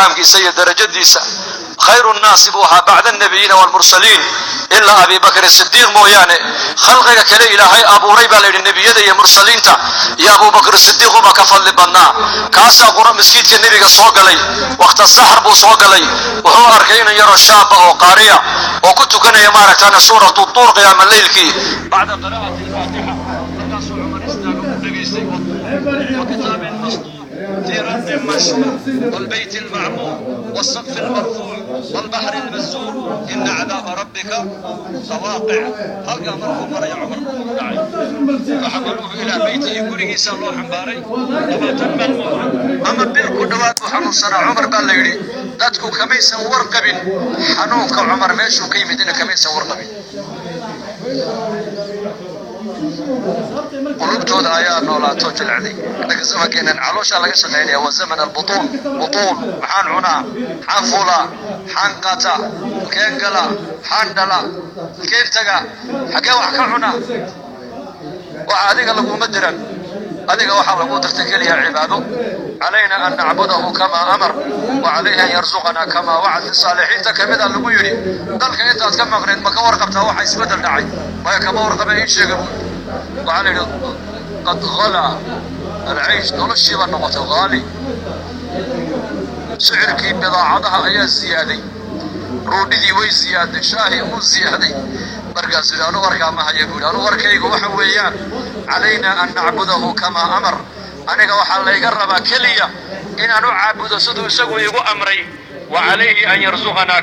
Maqaamkiisa iyo darajadiisa, khayru nnaasi buu ahaa bacda annabiyiina waalmursaliin ilaa Abi Bakr Sidiiq mooyaane. Khalqiga kale Ilaahay abuuray, baa la yidhi, nebiyada iyo mursaliinta iyo Abubakr Sidiiq uma ka fadli badnaa. Kaasaa qura maskiidka Nebiga soo galay. Waqta saxar buu soo galay. Wuxuu arkay inan yaroo shaaba oo qaariya oo ku tukanaya, maaragtaana, suuratu Tuur qiyaama leylkii bacda qiraa'ati alfaatixa. Markaasuu Cumar istaago u dhegaystay: وكتاب مسطور في رق منشور والبيت المعمور والسقف المرفوع والبحر المسجور إن عذاب ربك لواقع. Halkaa markuu maraya, Cumar buu ku dhacay. فحملوه إلى بيته, gurigiisa loo xambaaray. 20 maalmood ama bil ku dhowaad buu xanuunsanaa Cumar, baa la yidhi. Dadku kamaysan warqabin xanuunka Cumar meeshuu ka yimidina, kamaysan warqabin. Qulubtooda ayaa noolaato, jilcday. Innaka zamankeenan calooshaa laga shaqaynaya, waa zaman albutuun, butuun. Maxaan cunaa? Maxaan fuulaa? Maxaan qaataa? Halkeen galaa? Maxaan dhalaa? Halkeen tagaa? Xaggee wax ka cunaa? Waxa adiga laguma diran. Adiga waxaa lagu dirtay keliya cibaado. علينا أن نعبده كما أمر وعليه أن يرزقنا كما وعد. Saalixiinta kamida lagu yidhi: "Dalka intaad ka maqnayd, ma ka warqabtaa waxa isbeddel dhacay?" "Maya, kama warqaba, ii sheega," buu. Waxaa la yidhi: قد غلا العيش, noloshii baa noqotay qaali, sicirkii bidaacadaha ayaa ziyaaday, roodhidii way ziyaaday, shaahii wuu ziyaaday. Markaasuu yidhi: "Anu warkaa ma haya," buu yidhi. "Anu warkaygu waxa weeyaan علينا أن نعبده كما أمر." Aniga waxaa layga rabaa keliya inaan u caabudo siduu isagu igu amray. وعليه أن يرزقنا.